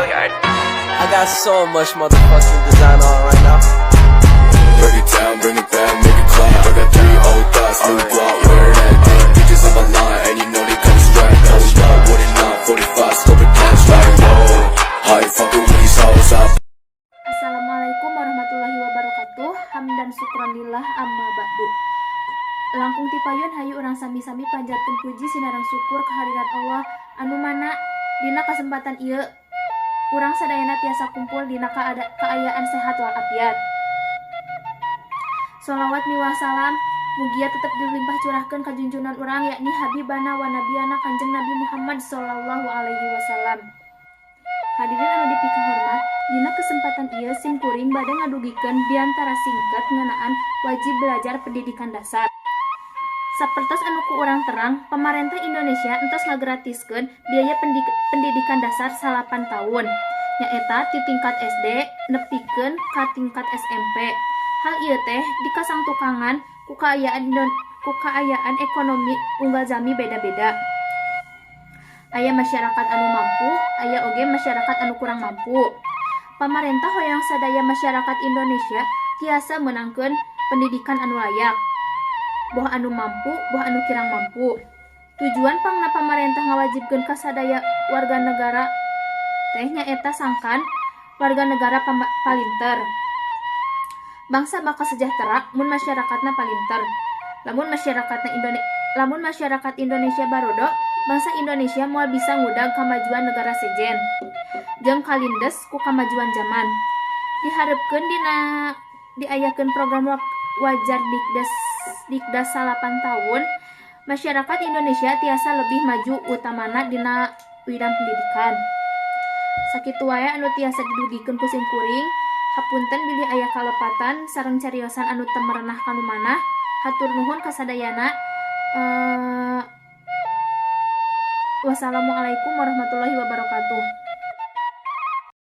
Yard. I got so much motherfucking design on right now. Break it down, bring it back, make it clap. I got three old thoughts, new guap, wear that thing. Bitches on my line, and you know they come straight. Hold up, what it not, 45, scope it cash like, whoa. How you fucking with these hoes? I Assalamualaikum warahmatullahi wabarakatuh. Hamdan syukron lillah, amma ba'du. Langkung ti payun, hayu urang sami-sami panjatkeun puji sinareng syukur kehadirat Allah anu mana dina kesempatan ieu urang sadayana tiasa kumpul dina kaayaan sehat walafiat. Sholawat miwah salam mugia tetep dilimpah curahkeun ka junjunan urang, yakni Habibana wa Nabiyana Kanjeng Nabi Muhammad sallallahu alaihi wasallam. Hadirin anu dipikahormat, dina kesempatan ieu sim kuring bade ngadugikeun biantara singkat ngeunaan wajib belajar pendidikan dasar. Sapertos anu ku urang terang, pamarentah Indonesia entos ngagratiskeun biaya pendidikan dasar 9 tahun, nyaeta ti tingkat SD nepikeun ka tingkat SMP. Hal ieu teh dikasangtukangan ku kaayaan ekonomi unggal jami beda-beda. Aya masyarakat anu mampu, aya oge masyarakat anu kurang mampu. Pamarentah hoyong sadaya masyarakat Indonesia tiasa meunangkeun pendidikan anu layak, boh anu mampu, boh anu kirang mampu. Tujuan pangna pamarentah ngawajibkeun ka sadaya warga negara teh nyaeta sangkan warga negara palinter. Bangsa bakal sejahtera mun masyarakatna palinter. Lamun masyarakat Indonesia barodo, bangsa Indonesia moal bisa ngudag kamajuan negara sejen jeung kalindes ku kamajuan zaman. Diharepkeun dina diayakeun program wajar dikdas 9 tahun, masyarakat Indonesia tiasa lebih maju, utamana dina widang pendidikan. Sakitu wae anu tiasa didugikeun ku sim kuring. Hapunten bilih aya kalepatan sareng cariosan anu teu merenah kanu manah. Hatur nuhun kasadayana. Wassalamualaikum warahmatullahi wabarakatuh.